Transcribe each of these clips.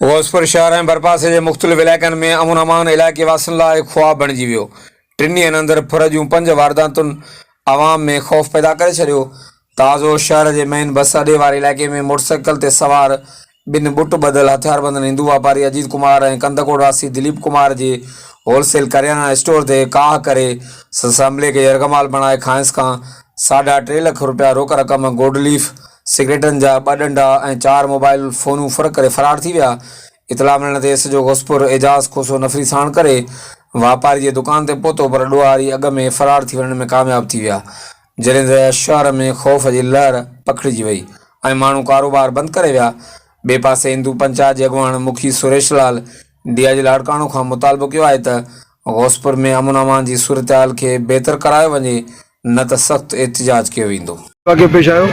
غوثپور شهر ۽ ڀرپاسي جي مختلف علائقن ۾ امن امان علائقي واسين لاء خواب بڻجي ويو. ٽن ڏينهن اندر ڦر جون پنج وارداتن عوام ۾ خوف پيدا ڪري ڇڏيو. تازو شهر جي مين بس اڏي واري علائقي ۾ موٽرسائيڪل تي سوار ٻن ٻٽ ٻڌل هٿياربندن هندو واپاري اجيت ڪمار ۽ ڪنڌڪوٽ واسي دليپ ڪمار جي هول سيل ڪريانا اسٽور تي ڪاهه ڪري سندس عملي کي يرغمال بڻائي کانئس کان ساڍا ٽي لک رپيا روڪ رقم، گوڊليف، سگريٽن جا ٻه ڏنڊا ۽ چار موبائل فونون ڦر ڪري فرار ٿي ويا. اطلاع ملڻ تي S H O Gauspur Ejaz Khoso نفري ساڻ ڪري واپاري جي دڪان تي پهتو پر ڏوهاري اڳ ۾ فرار ٿي وڃڻ ۾ ڪامياب ٿي ويا جڏهن ته شهر ۾ خوف جي لهر پکڙجي وئي ۽ ماڻهو ڪاروبار بند ڪري ويا. ٻئي پاسي هندو پنچائت جي اڳواڻ مکي سريش لال ڊي I جي لاڙڪاڻو کان مطالبو ڪيو آهي ته غوثپور ۾ امن امان جي صورتحال کي بهتر ڪرايو وڃي نه ته سخت احتجاج ڪيو ويندو. واقعو پيش آيو.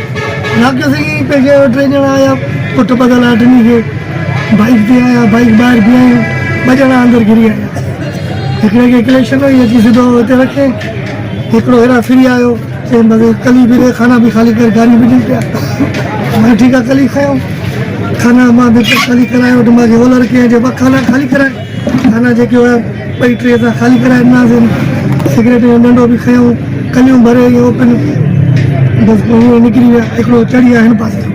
واقعو سائين ائين پيش آيو ٽي ڄڻا آيا پٽ ٻڌل آ ٽنهي کي بائيڪ تي آيا بائيڪ ٻاهر بيهايون ٻه ڄڻا اندر گهري آيا هڪڙي کي ڪليڪشن هئي اچي سڌو هتي رکيائين هڪڙو هيڏانهن ڦري آيو چيائين بس ڪلي به ڏي خانا به خالي ڪر گاريون به ڏين پيا مان ٺيڪ آ ڪلي کنيو خانا مان به خالي ڪرايو ته مان کي اولر ڪيائين چي خانا خالي ڪرائي خانا جيڪي هيا ٻئي ٽي اسان خالي ڪرائي ڏناسين. سگريٽ جو ڏنڊو به کنيو، ڪليون ڀري ائين اوپن بس پوء ائين نڪري ويا. هڪڙو چڙهي آيو هن پاسي کان،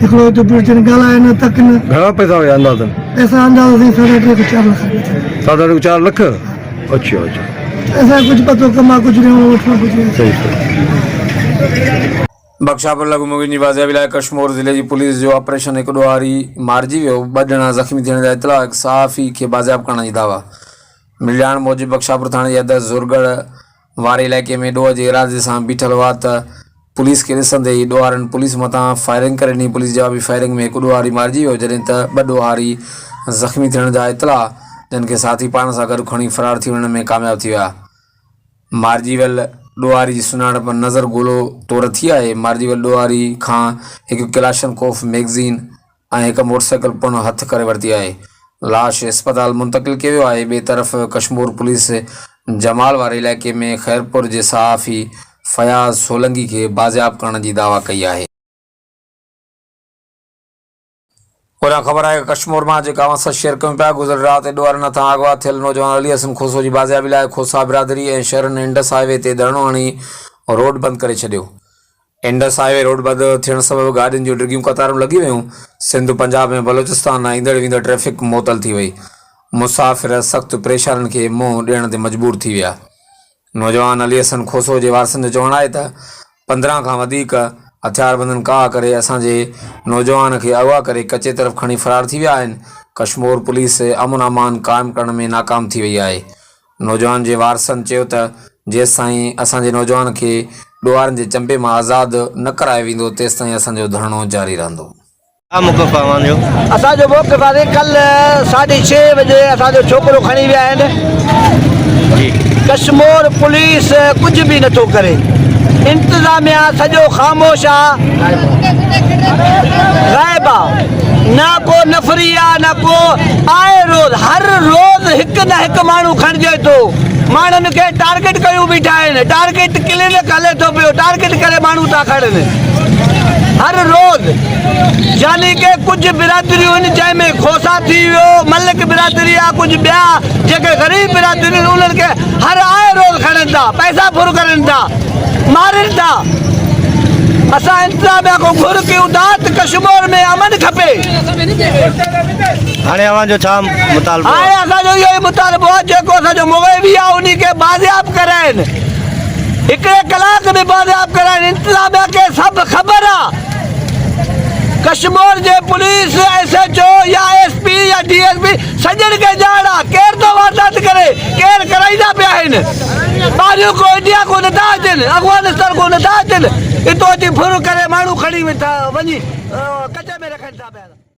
هڪڙو هتي پهچن ڳالهائي نه تڪ نه. گهڻا پئسا هيا اندازن؟ پئسا اندازو سائين ساڍا ٽي کان چار لک رپيا ٿيندا. ساڍا ٽي کان چار لک؟ اڇا اڇا. اسان کي ڪجهه پتو ڪم آ ڪجهه ڏيڻو وٺڻو ڪجهه. صحيح صحيح. بخشاپور لڳ مغوين جي بازيابي لاء ڪشمور ضلعي جي پوليس جو آپريشن، هڪ ڏوهاري مارجي ويو، ٻه ڄڻا زخمي ٿيڻ جا اطلاع، هڪ صحافي کي بازياب ڪرڻ جي دعويٰ. مليل ڄاڻ موجب بخشاپور ٿاڻي جي حد زورڳڙهه واري علائقي ۾ ڏوهه جي ارادي سان بيٺل هئا ته پوليس کي ڏسندي ئي ڏوهارين پوليس مٿان فائرنگ ڪري ڏني، پوليس جوابي فائرنگ ۾ هڪ ڏوهاري مارجي ويو جڏهن ته ٻه ڏوهاري زخمي ٿيڻ جا اطلاع، جن کي ساٿي پاڻ سان گڏ کڻي فرار ٿي وڃڻ ۾ ڪامياب ٿي ويا. مارجي ويل ڏوهاري جي سڃاڻپ نظر گولو طور ٿي آهي. مارجي ويل ڏوهاري کان هڪ ڪلاشنڪوف ميگزين ۽ هڪ موٽرسائيڪل پڻ هٿ ڪري ورتي آهي. لاش اسپتال منتقل ڪيو ويو آهي. ٻئي طرف ڪشمور پوليس جمال واري علائقي ۾ خيرپور جي صحافي فياض سولنگي کي بازياب ڪرڻ جي دعويٰ ڪئي آهي. هوڏانهن خبر آهي ته ڪشمور مان جيڪا اوهان سان شيئر ڪيون پيا گذريل رات ڏوهارين هٿان اغوا ٿيل نوجوان علي حسن کوسو جي بازيابي لاء کوسا برادري ۽ شهرين انڊس هاء وي تي ڌرڻو هڻي روڊ بند ڪري ڇڏيو. انڊس هاء وي روڊ بند ٿيڻ سبب گاڏين جون ڊگهيون قطارون لڳي ويون، سنڌ، پنجاب ۽ بلوچستان ڏانهن ايندڙ ويندڙ ٽريفڪ معطل ٿي وئي، مسافر سخت پريشانين کي منهن ڏيڻ تي مجبور ٿي ويا. نوجوان علي حسن کوسو جي وارثن جو چوڻ آهي ته 15 کان وڌيڪ هٿياربندن ڪاهه ڪري اسان جي نوجوان کي اغوا ڪري ڪچي طرف کڻي فرار ٿي ويا آهن، ڪشمور پوليس امن امان قائم ڪرڻ ۾ ناڪام ٿي وئي آهي. نوجوان جي وارثن چيو ته جيستائين اسان جي نوجوان کي ڏوهارين جي چنبي مان آزاد نه ڪرايو ويندو تيستائين اسان جو ڌرڻو جاري رهندو. ڇا موقف آ اوهان جو؟ اسان جو موقف آهي ڪلهه ساڍي ڇهين وڄي اسان جو ڇوڪرو کڻي ويا آهن ڪشمور پوليس ڪجهه به نٿو ڪري انتظاميا سڄو خاموش آ غائب آ نه ڪو نفري آ نه ڪو آئي روز هر روز هڪ نه هڪ ماڻهو کڻجي ٿو ماڻهن کي ٽارگيٽ ڪيون بيٺا آهن ٽارگيٽ ڪلينڪ هلي ٿو پيو ٽارگيٽ ڪري ماڻهو ٿا کڻن هر روز يعني ڪه ڪجهه برادريون آهن جنهن ۾ کوسا ٿي ويو ملڪ برادري آ ڪجهه ٻيا جيڪي غريب برادريون آهن انهن کي هر آئي روز کڻن ٿا پئسا ڦر ڪرن ٿا مارن ٿا اسان انتظاميا کان گهر ڪيون ٿا ته ڪشمور ۾ امن کپي. هاڻي اوهان جو ڇا مطالبو آهي؟ هاڻي اسان جو اهو ئي مطالبو آهي جيڪو اسان جو مغوي آهي انهي کي بازياب ڪرائين هڪڙي ڪلاڪ ۾ بازياب ڪرائين انتظاميا کي سڀ خبر آ ڪشمور جي پوليس ايس ايچ او يا ايس پي يا ڊي ايس پي سڄڻ کي ڄاڻ آ ڪير ٿو واردات ڪري ڪير ڪرائيندا پيا آهن ٻاهريون ڪو انڊيا کان نٿا اچن افغانستان کان نٿا اچن اتو اچي ڦر ڪري ماڻهو کڻي وڃي ڪچي ۾ رکن ٿا پيا.